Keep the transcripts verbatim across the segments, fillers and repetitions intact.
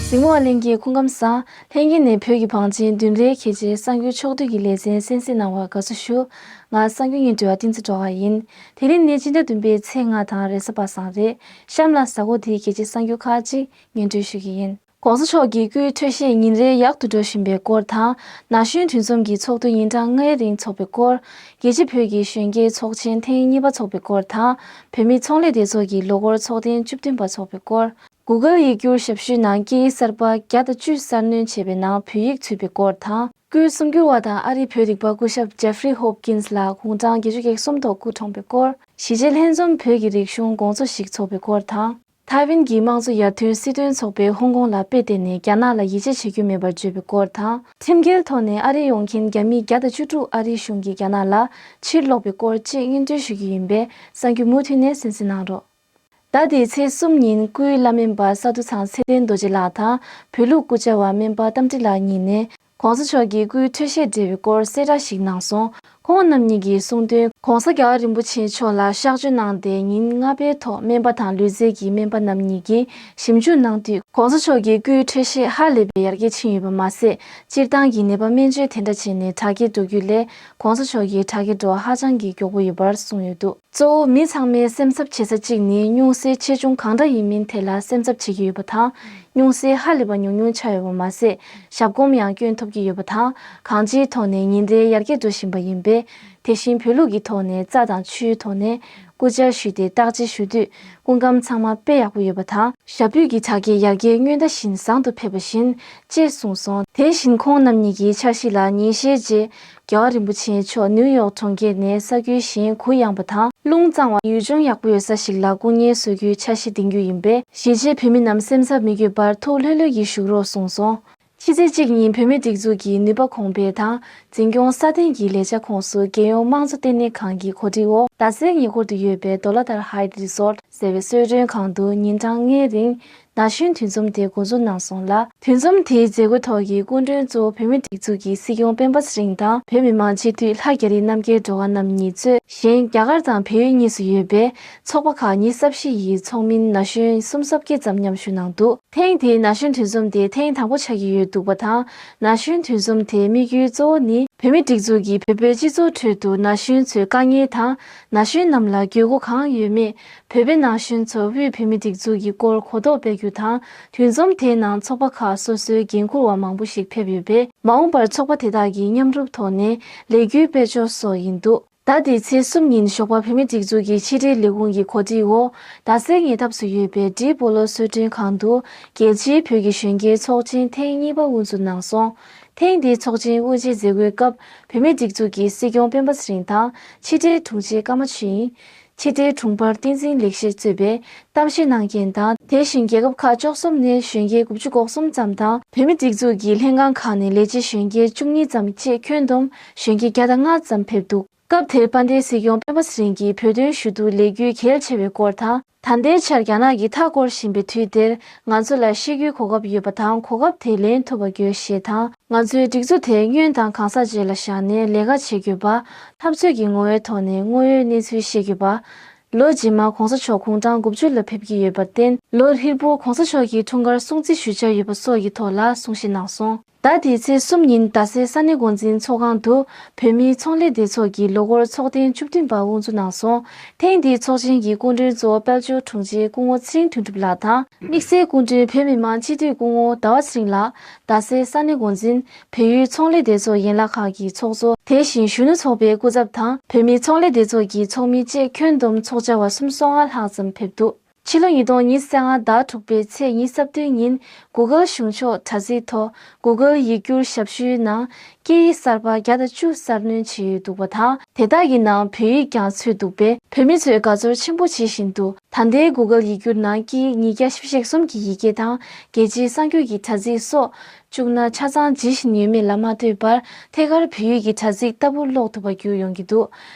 གཟིགས་མོ་བ་ལྷན་རྒྱས་སྐུ་ཁམས་བཟང་། ལྷན་རྒྱས་ནས་བོད་ཀྱི་བང་ཆེན་བདུན་པའི་གལ་ཆེའི་གསར་འགྱུར་ཕྱོགས་བསྡུས་ཀྱི་ལེ་ཚན་གསན་གཟིགས་གནང་བར་དགའ་བསུ་ཞུ། ང་གསར་འགྱུར་སྙན་སྒྲོན་པ་བསྟན་འཛིན་སྒྲོལ་དཀར་ཡིན། དེ་རིང་ནི་སྤྱི་ཟླ་བདུན་པའི་ཚེས་ལྔ་དང་རེས་གཟའ་པ་སངས་རེད། གཤམ་ལ་གཟའ་འཁོར་འདིའི་གལ་ཆེའི་གསར་འགྱུར་ཁག་ཅིག་སྙན་སྒྲོན་ཞུ་གི་ཡིན། ྋགོང་ས་མཆོག་གི་སྐུའི་འཕྲོད་བཞེས་ཉིན་རེ་ཡག་ཏུ་འགྲོ་བཞིན་པའི་སྐོར་དང་། ན་གཞོན་འདུ་འཛོམས་ཀྱི་ཚོགས་འདུ་ཉིན་གྲངས་ལྔའི་རིང་འཚོགས་པའི་སྐོར། རྒྱལ་སྤྱིའི་བོད་ཀྱི་གཞོན་སྐྱེས་ཚོགས་ཆེན་ཐེངས་གཉིས་པ་འཚོགས་པའི་སྐོར་དང་། བོད་མིའི་ཚོང་ལས་སྡེ་ཚོགས་ཀྱི་ལོ་འཁོར་ཚོགས་ཐེངས་བཅུ་བདུན་པ་འཚོགས་པའི་སྐོར། Google་ཡིག་སྒྱུར་ཞབས་ཞུའི་ནང་སྐད་ཡིག་གསར་པ་བརྒྱ་དང་བཅུ་གསར་སྣོན་བྱས་པའི་ནང་བོད་ཡིག་ཚུད་པའི་སྐོར་དང་། སྐུའི་གསུང་སྒྱུར་བ་དང་ཨ་རིའི་བོད་རིག་པ་སྐུ་ཞབས་Jeffrey Hopkins་ལགས་དགུང་གྲངས་བརྒྱད་ཅུ་གྱ་གསུམ་ཐོག་སྐུ་གྲོངས་པའི་སྐོར། གཞིས་བྱེས་ལྷན་འཛོམས་བོད་ཀྱི་རིག་གཞུང་དགོང་ཚོགས་ཤིག་འཚོགས་པའི་སྐོར་དང་། ཐའེ་ཝན་གྱི་དམངས་གཙོ་ཡར་ཐོན་སྲིད་དོན་ཚོགས་པས་ཧོང་ཀོང་ལ་དཔེ་བལྟས་ནས་རྒྱ་ནག་ལ་ཡིད་ཆེས་བྱེད་རྒྱུ་མེད་པར་བརྗོད་པའི་སྐོར་དང་། ཁྲིམས་འགལ་ཐོག་ནས་ཨ་རིར་ཡོང་མཁན་རྒྱ་མི་བརྒྱ་དང་བཅུ་དྲུག་ཨ་རིའི་གཞུང་གིས་རྒྱ་ནག་ལ་ཕྱིར་སློག་པའི་སྐོར་བཅས་སྙན་སྒྲོན་ཞུ་རྒྱུ་ཡིན་པས་གསར་འགྱུར་མུ་མཐུད་ནས་གསན་གཟིགས་གནང་རོགས། ཟླ་འདིའི་ཚེས་གསུམ་ཉིན་སྐུའི་བླ་སྨན་པ་ས་འདུ་ཚང་ཚེ་བརྟན་རྡོ་རྗེ་ལགས་དང་བོད་ལུགས་སྐུ་བཅར་བ་སྨན་པ་རྟ་མགྲིན་ལགས་གཉིས་ནས། ྋགོང་ས་མཆོག་གི་སྐུའི་འཕྲོད་བཞེས་འབྲེལ་བའི་སྐོར་གསལ་བསྒྲགས་ཤིག་གནང་སོང་། ཁོང་རྣམ་གཉིས་ཀྱིས་གསུངས་དོན། ྋགོང་ས་རྒྱལ་བ་རིན་པོ་ཆེ་མཆོག་ལ་གཤགས་བཅོས་གནང་སྟེ་ཉིན་ལྔ་པའི་ཐོག་སྨན་པ་དང་ལུས་རྩལ་གྱི་སྨན་པ་རྣམ་གཉིས་ཀྱིས་ཞིབ་འཇུག་གནང་དུས། ྋགོང་ས་མཆོག་གི་སྐུའི་འཕྲོད་བཞེས་ཧ་ལས་པའི་ཡར་རྒྱས་ཕྱིན་ཡོད་པ་མ་ཟད། སྤྱིར་བཏང་གི་ནད་པ་སྨན་བཅོས་དེ་འདྲ་བྱས་ནས་དྲག་སྐྱེད་འགྲོ་རྒྱུ་ལས་ྋགོང་ས་མཆོག་གི་དྲག་སྐྱེད་འགྲོ་བ་ཧ་ཅང་གི་མགྱོགས་པོ་ཡོད་པར་གསུངས་ཡོད་འདུག། གཙོ་བོ་མི་ཚང་མས་སེམས་འཚབ་བྱེད་ས་གཅིག་ནི་སྙུང་གསོའི་ཆེ་ཆུང་གང་འདྲ་ཡིན་མིན་ཐད་ལ་སེམས་འཚབ་བྱེད་ཀྱི་ཡོད་པ་དང་། སྙུང་གསོ་ཧ་ལས་པ་ཉུང་ཉུང་ཆགས་ཡོད་པ་མ་ཟད། ཞབས་གོམ་ཡང་སྐྱོན་ཐོབ་ཀྱི་ཡོད་པ་དང་། གང་ཅིའི་ཐོག་ནས་ཉིན་རེ་ཡར་རྒྱས་འགྲོ་བཞིན་པ་ཡིན་པས། དེ་བཞིན་བོད་ལུགས་ཀྱི་ཐོག་ནས་རྩ་དང་ཆུའི་ཐོག་ནས་སྐུ་བཅར་ཞུས་ཏེ་བརྟག་དཔྱད་ཞུ་དུས། སྐུ་ཁམས་ཚང་མ་དཔེ་ཡག་པོ་ཡོད་པ་དང་། ཞབས་པུས་ཀྱི་དྲག་སྐྱེད་ཡར་རྒྱས་སྔོན་ཟླ་བཞིན་བཟང་དུ་ཕེབས་པ་བཞིན། ཅེས་གསུངས་སོང་། དེ་བཞིན་ཁོང་རྣམ་གཉིས་ཀྱིས་འཆར་གཞི་ལ་ཉིན་ཤས་རྗེས། རྒྱལ་བ་རིན་པོ་ཆེ་མཆོག་ནིའུ་ཡོག་གྲོང་ཁྱེར་ནས་ས་ཁུལ་གཞན་གུ་ཡངས་པ་དང་རླུང་གཙང་བ་ཡུལ་ལྗོངས་ཡག་པོ་ཡོད་ས་ཞིག་ལ་སྐུ་ངལ་གསོ་རྒྱུའི་འཆར་གཞི་འདིང་རྒྱུ་ཡིན་པས། གཞིས་བྱེས་བོད་མི་རྣམས་སེམས་འཚབ་མི་དགོས་པར་ཐུགས་ལྷོད་ལྷོད་ཀྱིས་བཞུགས་རོགས་གསུངས་སོང་། ཕྱི་ཚེས་གཅིག་ཉིན་བོད་མིའི་སྒྲིག་འཛུགས་ཀྱི་ནུས་པ་གོང་འཕེལ་དང་འཛིན་སྐྱོང་སྲ་བརྟན་གྱི་ལས་འཆར་ཁོངས་སུ་རྒྱལ་ཡོངས་དམངས་གཙོ་ལྟེ་གནས་ཁང་གི་གོ་སྒྲིག་འོག་རྡ་སའི་ཉེ་འཁོར་དུ་ཡོད་པའི་Dollar High Resort་ཟེར་བའི་གསོལ་མགྲོན་ཁང་དུ་ཉིན་གྲངས་ལྔའི་རིང་ན་གཞོན་འདུ་འཛོམས་དེ་འགོ་འཛུགས་གནང་སོང་ལ། འདུ་འཛོམས་དེའི་མཛད་སྒོའི་ཐོག་གི་སྐུ་མགྲོན་གཙོ་བོ་བོད་མིའི་སྒྲིག་འཛུགས་ཀྱི་སྲིད་སྐྱོང་སྤེན་པ་ཚེ་རིང་དང་བོད་མི་མང་སྤྱི་འཐུས་ལྷ་རྒྱ་རི་རྣམ་རྒྱལ་སྒྲོལ་དཀར་རྣམ་གཉིས་གཙོས་གཞན་རྒྱ་གར་དང་བལ་ཡུལ་གཉིས་སུ་ཡོད་པའི་ཚོགས་པ་ཁག་ཉི་ཤུ་རྩ་བཞི་ཡི་ཚོགས་མི་ན་གཞོན་སུམ་ཅུ་སོ་བརྒྱད་ཙམ་མཉམ་ཞུགས་གནང་འདུག། ཐེངས་འདིའི་ན་གཞོན་འདུ་འཛོམས་དེ་ཐེངས་དང་པོ་ཆགས་ཀྱི་ཡོད་འདུག་པ་དང་། ན་གཞོན་འདུ་འཛོམས་དེའི་དམིགས་ཡུལ་གཙོ་བོ་ནི་བོད་མིའི་སྒྲིག་འཛུགས་ཀྱིས་བོད་པའི་སྤྱི་ཚོགས་ཁྲོད་དུ་ན་གཞོན་ཚོའི་དཀའ་ངལ་དང་། ན་གཞོན་རྣམས་ལ་དགོས་མཁོ་གང་ཡོད་མེད། བོད་པའི་ན་གཞོན་ཚོར་དབུས་བོད་མིའི་སྒྲིག་འཛུགས་ཀྱིས་སྐོར་གོ་རྟོགས་སྤེལ་རྒྱུ་དང་། འདུ་འཛོམས་དེའི་ནང་ཚོགས་པ་ཁག་སོ་སོའི་འགན་འཁུར་བ་མང་པོ་ཞིག་ཕེབས་ཡོད་པས། མ་འོངས་པར་ཚོགས་པ་དེ་དག་གིས་མཉམ་རུབ་ཐོག་ནས་ལས་འགུལ་སྤེལ་ཕྱོགས་སོགས་ཡིན་འདུག། ཟླ་འདིའི་ཚེས་གསུམ་ཉིན་ཞོགས་པ་བོད་མིའི་སྒྲིག་འཛུགས་ཀྱི་ཕྱི་དྲིལ་ལས་ཁུངས་ཀྱི་གོ་སྒྲིག་འོག་རྡ་སའི་ཉེ་འདབས་སུ་ཡོད་པའི་ཌི་སྤོ་ལོ་གསོལ་མགྲོན་ཁང་དུ་རྒྱལ་སྤྱིའི་བོད་ཀྱི་གཞོན་སྐྱེས་ཚོགས་ཆེན་ཐེངས་གཉིས་པ་དབུ་འཛུགས་གནང་སོང་། ཐེངས་འདིའི་ཚོགས་ཆེན་དབུ་འབྱེད་མཛད་སྒོའི་སྐབས་བོད་མིའི་སྒྲིག་འཛུགས་ཀྱི་སྲིད་སྐྱོང་སྤེན་པ་ཚེ་རིང་དང་ཕྱི་དྲིལ་དྲུང་ཆེ་ཀརྨ་ཆོས་དབྱིངས། ཕྱི་དྲིལ་དྲུང་འཕར་བསྟན་འཛིན་ལེགས་བཤད་གཙོས་པའི་གཏམ་བཤད་གནང་མཁན་དང་། དེ་བཞིན་རྒྱལ་ཁབ་ཁག་བཅུ་གསུམ་ནས་གཞོན་སྐྱེས་དགུ་བཅུ་གོ་གསུམ་ཙམ་དང་། བོད་མིའི་སྒྲིག་འཛུགས་ཀྱི་ལྷན་ཁང་ཁག་ནས་ལས་བྱེད་གཞོན་སྐྱེས་བཅུ་གཉིས་ཙམ་བཅས་ཁྱོན་བསྡོམས་གཞོན་སྐྱེས་བརྒྱ་དང་ལྔ་ཙམ་ཕེབས་འདུག། སྐབས་དེར་དཔལ་ལྡན་སྲིད་སྐྱོང་སྤེན་པ་ཚེ་རིང་གིས་བོད་དོན་ཞུ་གཏུག་ལས་འགུལ་གལ་ཆེ་བའི་སྐོར་དང་། ད་ལྟའི་ཆར་རྒྱ་ནག་གིས་མཐའ་བསྐོར་བཞིན་པའི་དུས་འདིར་ང་ཚོ་ལ་ཤེས་རྒྱུའི་གོ་སྐབས་ཡོད་པ་དང་། གོ་སྐབས་དེ་ལེན་ཐུབ་པ་དགོས་ཞེས་དང་། ང་ཚོའི་སྒྲིག་འཛུགས་དེ་སྔོན་དང་གང་ཟག་བཅས་ལ་བཞག་ནས་ལས་ཀ་བྱེད་དགོས་པ། འཐབ་རྩོད་ཀྱི་ངོ་བོའི་ཐོག་ནས་དངོས་ཡོད་གནས་ཚུལ་ཤེས་དགོས་པ། ལོ་རྗེས་མ་གོང་ས་མཆོག་དགུང་གྲངས་དགུ་བཅུ་ལ་ཕེབས་ཀྱི་ཡོད་པར་བརྟེན། ལོ་ཧྲིལ་པོར་གོང་ས་མཆོག་གི་འཁྲུངས་སྐར་སྲུང་བརྩི་ཞུ་འཆར་ཡོད་པ་སོགས་ཀྱི་ཐོག་ལ་གསུང་བཤད་གནང་སོང་། ཟླ་འདིའི་ཚེས་གསུམ་ཉིན་རྡ་སའི་ས་གནས་འགོ་འཛིན་ཚོགས་ཁང་དུ་བོད་མིའི་ཚོང་ལས་སྡེ་ཚོགས་ཀྱི་ལོ་འཁོར་ཚོགས་ཐེངས་བཅུ་བདུན་པ་དབུ་འཛུགས་གནང་སོང་། ཐེངས་འདིའི་ཚོགས་ཆེན་གྱི་སྐུ་མགྲོན་གཙོ་བོ་དཔལ་འབྱོར་དྲུང་ཆེ་སྐུ་ངོ་ཚེ་རིང་དོན་གྲུབ་ལགས་དང་། དམིགས་བསལ་སྐུ་མགྲོན་བོད་མི་མང་སྤྱི་འཐུས་སྐུ་ངོ་ཟླ་བ་ཚེ་རིང་ལགས། རྡ་སའི་ས་གནས་འགོ་འཛིན། བལ་ཡུལ་ཚོང་ལས་སྡེ་ཚོགས་ཡན་ལག་ཁག་གི་ཚོགས་གཙོ། དེ་བཞིན་གཞོན་ནུ་ཚོགས་པའི་སྐུ་ཚབ་དང་། བོད་མིའི་ཚོང་ལས་སྡེ་ཚོགས་ཀྱི་ཚོགས་མི་བཅས་ཁྱོན་བསྡོམས་ཚོགས་བཅར་བ་སུམ་ཅུ་སོ་ལྔ་ལྷག་ཙམ་ཕེབས་འདུག། ཕྱི་ལོ་ཉིས་སྟོང་ཉི་ཤུ་རྩ་ལྔ་ཟླ་དྲུག་པའི་ཚེས་ཉི་ཤུ་རྩ་བདུན་ཉིན་Google་གཞུང་ཕྱོགས་དྲ་ཚིགས་ཐོག་Google་ཡིག་སྒྱུར་ཞབས་ཞུའི་ནང་སྐད་ཡིག་གསར་པ་བརྒྱ་དང་བཅུ་གསར་སྣོན་བྱས་ཡོད་འདུག་པ་དང་། དེ་དག་གི་ནང་བོད་ཡིག་ཀྱང་ཚུད་འདུག་པས། བོད་མི་ཚོས་དགའ་ཚོར་ཆེན་པོ་བྱེད་བཞིན་འདུག། ད་ལྟའི་Google་ཡིག་སྒྱུར་ནང་སྐད་ཡིག་ཉིས་བརྒྱ་བཞི་བཅུ་ཞེ་གསུམ་གྱི་ཡི་གེ་དང་། རྒྱལ་སྤྱིའི་གསར་འགྱུར་གྱི་དྲ་ཚིགས་སོགས་བཅུག་ན་ཆ་ཚང་ཇི་བཞིན་ཡོད་མེད་ལ་མ་ལྟོས་པར། ཐད་ཀར་བོད་ཡིག་གི་དྲ་ཚིགས་ལྟ་བུ་ཀློག་ཐུབ་པ་གྱུར་ཡོང་གི་འདུག།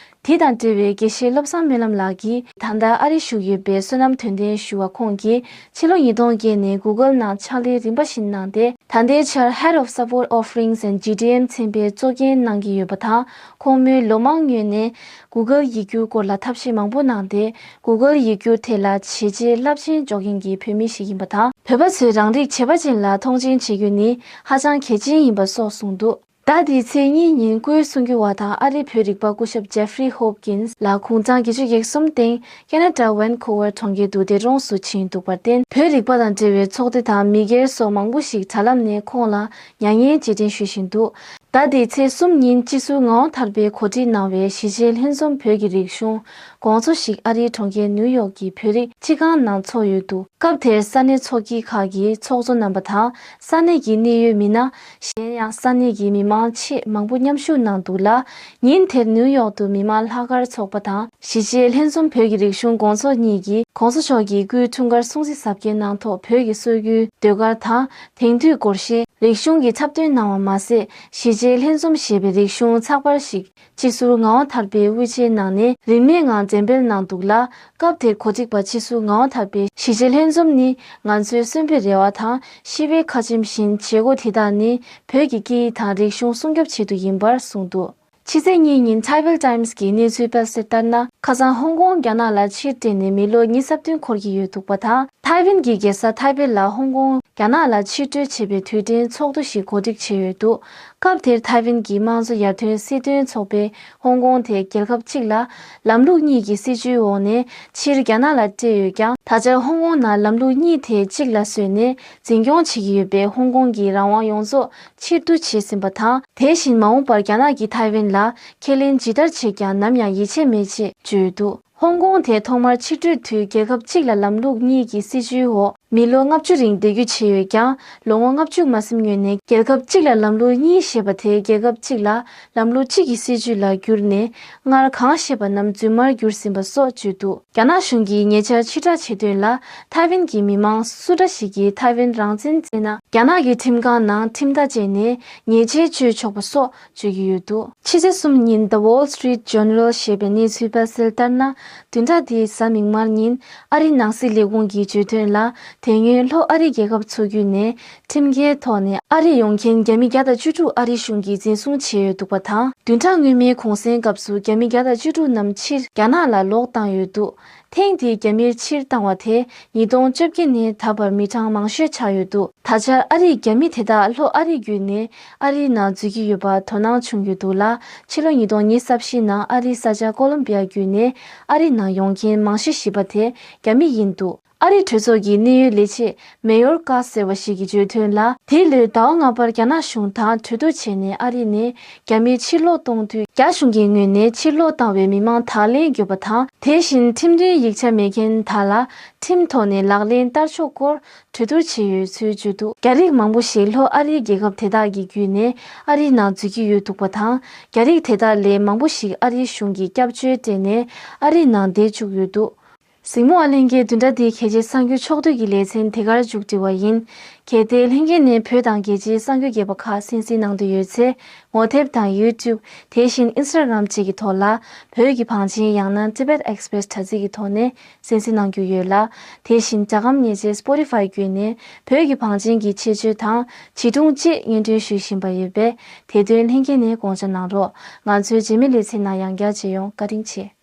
དེ་དང་འབྲེལ་བའི་དགེ་བཤེས་བློ་བཟང་སྨོན་ལམ་ལགས་ཀྱིས། ད་ལྟ་ཨ་རིར་བཞུགས་ཡོད་པའི་བསོད་ནམས་དོན་ལྡན་ཞུ་བ་ཁོང་གིས་ཕྱི་ལོ་ཉིས་སྟོང་བརྒྱད་ནས་Google་ནང་ཕྱག་ལས་རིམ་པ་བཞིན་གནང་སྟེ། ད་ལྟའི་ཆར་Head of Support Offerings and G T M ཚན་པའི་གཙོ་འགན་གནང་གི་ཡོད་པ་དང་། ཁོང་མོས་ལོ་མང་སྔོན་ནས་Google་ཡིག་སྒྱུར་སྐོར་ལ་ཐབས་ཤེས་མང་པོ་གནང་སྟེ། Google་ཡིག་སྒྱུར་ཐད་ལ་བྱས་རྗེས་རླབས་ཆེན་འཇོག་མཁན་གྱི་བོད་མི་ཞིག་ཡིན་པ་དང་། བོད་པ་ཚོས་རང་རིགས་བྱེད་པ་ཅན་ལ་མཐོང་ཆེན་བྱེད་རྒྱུ་ནི་ཧ་ཅང་གལ་ཆེན་ཡིན་པ་སོགས་གསུངས་འདུག་ཟླ་འདིའི་ཚེས་གཉིས་ཉིན་སྐུའི་གསུང་སྒྱུར་བ་དང་ཨ་རིའི་བོད་རིག་པ་སྐུ་ཞབས་Jeffrey Hopkins་ལགས་དགུང་གྲངས་བརྒྱད་ཅུ་གྱ་གསུམ་སྟེང་ཁེ་ན་ཌ་ཝན་ཁོ་ཝར་གྲོང་ཁྱེར་དུ་འདས་གྲོངས་སུ་ཕྱིན་འདུག་པར་བརྟེན། བོད་རིག་པ་དང་འབྲེལ་བའི་ཚོགས་སྡེ་དང་མི་སྒེར་སོགས་མང་པོ་ཞིག་དྲ་ལམ་ནས་ཁོང་ལ་མྱ་ངན་རྗེས་དྲན་ཞུ་བཞིན་འདུག་ཟླ་འདིའི་ཚེས་གསུམ་ཉིན་སྤྱི་ཟུར་ངག་དབང་ཐར་པས་གོ་སྒྲིག་གནང་བའི་གཞིས་བྱེས་ལྷན་འཛོམས་བོད་ཀྱི་རིག་གཞུང་དགོང་ཚོགས་ཤིག་ཨ་རིའི་གྲོང་ཁྱེར་ནིའུ་ཡོག་གི་བོད་རིགས་སྤྱི་ཁང་ནང་འཚོགས་ཡོད་འདུག་སྐབས་དེར་ས་གནས་ཚོགས་སྐྱིད་ཁག་གི་ཚོགས་གཙོ་རྣམ་པ་དང་། ས་གནས་ཀྱི་གནད་ཡོད་མི་སྣ། གཞན་ཡང་ས་གནས་ཀྱི་མི་མང་ཆེས་མང་པོ་མཉམ་ཞུགས་གནང་འདུག་ལ། ཉིན་དེར་ནིའུ་ཡོག་ཏུ་མི་མང་ལྷག་དཀར་ཚོགས་པ་དང་། གཞིས་བྱེས་ལྷན་འཛོམས་བོད་ཀྱི་རིག་གཞུང་དགོང་ཚོགས་གཉིས་ཀྱིས་༸གོང་ས་མཆོག་གི་སྐུའི་འཁྲུངས་སྐར་སྲུང་བརྩི་གཟབ་རྒྱས་གནང་ཐོག་བོད་ཀྱི་སྲོལ་རྒྱུན་ཟློས་གར་དང་། དེང་དུས་སྒོར་གཞས། རིག་གཞུང་གི་འཁྲབ་སྟོན་གནང་བ་མ་ཟད། གཞིས་བྱེས་ལྷན་འཛོམས་ཞེས་པའི་རིག་གཞུང་ཚགས་པར་ཞིག་སྤྱི་ཟུར་ངག་དབང་ཐར་པས་དབུ་འབྱེད་གནང་ནས་རིན་མེད་ངང་འགྲེམས་སྤེལ་གནང་འདུག་ལ། སྐབས་དེར་གོ་སྒྲིག་པ་སྤྱི་ཟུར་ངག་དབང་ཐར་པས་གཞིས་བྱེས་ལྷན་འཛོམས་ནི་ང་ཚོའི་གསོན་པོའི་རེ་བ་དང་ཤི་བའི་ཁ་ཆེམས་བཞིན་བྱེད་སྒོ་དེ་དག་ནི་བོད་ཀྱི་སྐད་ཡིག་དང་རིག་གཞུང་སྲུང་སྐྱོབ་ཆེད་དུ་ཡིན་པར་གསུངས་འདུག་ཕྱི་ཚེས་གཉིས་ཉིན་Taiwan Times་གྱིས་གནས་ཚུལ་སྤེལ་གསལ་ལྟར་ན། ཁ་སང་ཧོང་ཀོང་རྒྱ་ནག་ལ་ཕྱིར་སྤྲད་ནས་མི་ལོ་ཉེར་བདུན་འཁོར་གྱི་ཡོད་འདུག་པ་དང་། ཐའེ་ཝན་གྱི་རྒྱལ་ས་ཐའེ་པེ་ལ་ཧོང་ཀོང་རྒྱ་ནག་ལ་ཕྱིར་སྤྲོད་བྱེད་པའི་དུས་དྲན་ཚོགས་འདུ་ཞིག་གོ་སྒྲིག་བྱས་ཡོད་འདུག་སྐབས་དེར་ཐའེ་ཝན་གྱི་དམངས་གཙོ་ཡར་ཐོན་སྲིད་དོན་ཚོགས་པས་ཧོང་ཀོང་དེ་རྒྱལ་ཁབ་གཅིག་ལ་ལམ་ལུགས་གཉིས་ཀྱི་སྲིད་བྱུས་འོག་ནས་ཕྱིར་རྒྱ་ནག་ལ་སྤྲད་ཡོད་ཀྱང་། ད་ཆར་ཧོང་ཀོང་ནང་ལམ་ལུགས་གཉིས་དེ་གཅིག་ལ་བཟོས་ནས་འཛིན་སྐྱོང་བྱེད་ཀྱི་ཡོད་པས། ཧོང་ཀོང་གི་རང་དབང་ཡོངས་རྫོགས་ཕྱིར་བསྡུ་བྱས་ཟིན་པ་དང་། དེ་བཞིན་མ་འོངས་པར་རྒྱ་ནག་གིས་ཐའེ་ཝན་ལ་ཁས་ལེན་ཇི་ལྟར་བྱེད་ཀྱང་ནམ་ཡང་ཡིད་ཆེས་མེད་ཅེས་བརྗོད་འདུག་ཧོང་ཀོང་དེ་ཐོག་མར་ཕྱིར་སྤྲོད་དུས་རྒྱལ་ཁབ་གཅིག་ལ་ལམ་ལུགས་གཉིས་ཀྱི་སྲིད་བྱུས་འོག་མི་ལོ་ལྔ་བཅུ་རིང་བསྡད་རྒྱུ་བྱས་ཡོད་ཀྱང་། ལོ་ངོ་ལྔ་བཅུ་མ་ཟིན་སྔོན་ནས་རྒྱལ་ཁབ་གཅིག་ལ་ལམ་ལུགས་གཉིས་ཞེས་པ་དེ་རྒྱལ་ཁབ་གཅིག་ལ་ལམ་ལུགས་གཅིག་གི་སྲིད་བྱུས་ལ་བསྒྱུར་ནས། སྔར་གང་བཤད་པ་རྣམས་རྫུན་མར་བསྒྱུར་ཟིན་པ་སོགས་བརྗོད་འདུག་རྒྱ་ནག་གཞུང་གིས་ཉེ་ཆར་ཕྱིར་བསྒྲགས་བྱས་དོན་ལ། ཐའེ་ཝན་གྱི་མི་མང་སུ་འདྲ་ཞིག་གིས་ཐའེ་ཝན་རང་བཙན་བརྩད་ན། རྒྱ་ནག་གི་ཁྲིམས་ཁང་ནང་ཁྲིམས་ཐག་བཅད་ནས་ཉེས་ཆད་གཅོད་ཆོག་པ་སོགས་བརྗོད་ཀྱི་ཡོད་འདུག་ཕྱི་ཚེས་གསུམ་ཉིན་The Wall Street Journal་ཞེས་པས་གནས་ཚུལ་སྤེལ་གསལ་ལྟར་ན། བདུན་ཕྲག་འདིའི་གཟའ་མིག་དམར་ཉིན་ཨ་རི་ནང་སྲིད་ལས་ཁུངས་ཀྱིས་བརྗོད་དོན་ལ། དེ་སྔོན་ལྷོ་ཨ་རི་རྒྱལ་ཁབ་ཚོ་བརྒྱུད་ནས་ཁྲིམས་འགལ་ཐོག་ནས་ཨ་རི་ཡོང་མཁན་རྒྱ་མི་བརྒྱ་དང་བཅུ་དྲུག་ཨ་རི་གཞུང་གིས་འཛིན་བཟུང་བྱས་ཡོད་འདུག་པ་དང་། བདུན་ཕྲག་སྔོན་མའི་གུང་སེང་སྐབས་སུ་རྒྱ་མི་བརྒྱ་དང་བཅུ་དྲུག་རྣམས་ཕྱིར་རྒྱ་ནག་ལ་ལོག་བཏང་ཡོད་འདུག་ཐེངས་འདིའི་རྒྱ་མིར་ཕྱིར་བཏང་བ་དེ་ཉིས་སྟོང་བཅོ་བརྒྱད་ནས་ད་བར་མི་གྲངས་མང་ཤོས་ཆགས་ཡོད་འདུག་ད་ཆར་ཨ་རིས་རྒྱ་མི་དེ་དག་ལྷོ་ཨ་རི་བརྒྱུད་ནས་ཨ་རིའི་ནང་འཛུལ་གྱི་ཡོད་པ་དོ་སྣང་བྱུང་ཡོད་འདུག་ལ། ཕྱི་ལོ་ཉིས་སྟོང་ཉེར་བཞི་ནང་ཨ་རིའི་ས་ཆ་ཀོ་ལོམ་བི་ཡ་བརྒྱུད་ནས་ཨ་རིའི་ནང་ཡོང་མཁན་མང་ཤོས་བཞི་པ་དེ་རྒྱ་མི་ཡིན་འདུག་ཨ་རིའི་གྲོས་ཚོགས་ཀྱི་གནད་ཡོད་ལས་བྱེད་མེ་ཡོར་ཀ་ཟེར་བ་ཞིག་གིས་བརྗོད་དོན་ལ། དེའི་ལོའི་ཟླ་བ་ལྔ་པར་རྒྱ་ནག་གཞུང་དང་གྲོས་བསྡུར་བྱས་ནས་ཨ་རི་ནས་རྒྱ་མི་ཕྱིར་ལོག་གཏོང་དུས། རྒྱ་གཞུང་གི་ངོས་ནས་ཕྱིར་ལོག་བཏང་བའི་མི་མང་དག་ལེན་དགོས་པ་དང་། དེ་བཞིན་ཁྲིམས་མཐུན་ཡིག་ཆ་མེད་མཁན་དག་ལ་ཁྲིམས་ཐོག་ནས་ལག་ལེན་བསྟར་ཕྱོགས་སྐོར་གྲོས་བསྡུར་བྱས་ཡོད་ཚུལ་བརྗོད་འདུག་རྒྱ་རིགས་མང་པོ་ཞིག་ལྷོ་ཨ་རིའི་རྒྱལ་ཁབ་དེ་དག་གི་བརྒྱུད་ནས་ཨ་རིའི་ནང་འཛུལ་གྱི་ཡོད་འདུག་པ་དང་། རྒྱ་རིགས་དེ་དག་ལས་མང་པོ་ཞིག་ཨ་རིའི་གཞུང་གིས་སྐྱབས་བཅོལ་སྤྲད་ནས་ཨ་རིའི་ནང་བསྡད་བཅུག་ཡོད་འདུག་གཟིགས་མོ་བ་ལྷན་རྒྱས། བདུན་ཕྲག་འདིའི་གལ་ཆེའི་གསར་འགྱུར་ཕྱོགས་བསྡུས་ཀྱི་ལེ་ཚན་དེ་གར་མཇུག་སྒྲིལ་བ་ཡིན། གལ་ཏེ་ལྷན་རྒྱས་ནས་བོད་དང་རྒྱལ་སྤྱིའི་གསར་འགྱུར་རྒྱས་པ་ཁག་གསན་གཟིགས་གནང་འདོད་ཡོད་ཚེ། ངོ་དེབ་དང་ཡུ་ཊུབ། དེ་བཞིན་ཨིན་སི་ཊ་གྷི་རམ་བཅས་ཀྱི་ཐོག་ལ། བོད་ཀྱི་བང་ཆེན་ཡང་ན་Tibet Express་དྲ་ཚིགས་ཀྱི་ཐོག་ནས་གསན་གཟིགས་གནང་རྒྱུ་ཡོད་ལ། དེ་བཞིན་སྒྲ་སྒམ་ཉེར་བརྒྱད་Spotify་བརྒྱུད་ནས་བོད་ཀྱི་བང་ཆེན་གྱི་ཆེད་བརྗོད་དང་བྱིས་སྒྲུང་བཅས་སྙན་སྒྲོན་ཞུ་བཞིན་པ་ཡོད་པས། དེ་དོན་ལྷན་རྒྱས་ནས་དགོངས་འཇགས་གནང་རོགས། ང་ཚོའི་རྗེས་མའི་ལེ་ཚན་ནང་ཡང་བསྐྱར་མཇལ་ཡོང་། བཀའ་དྲིན་ཆེ།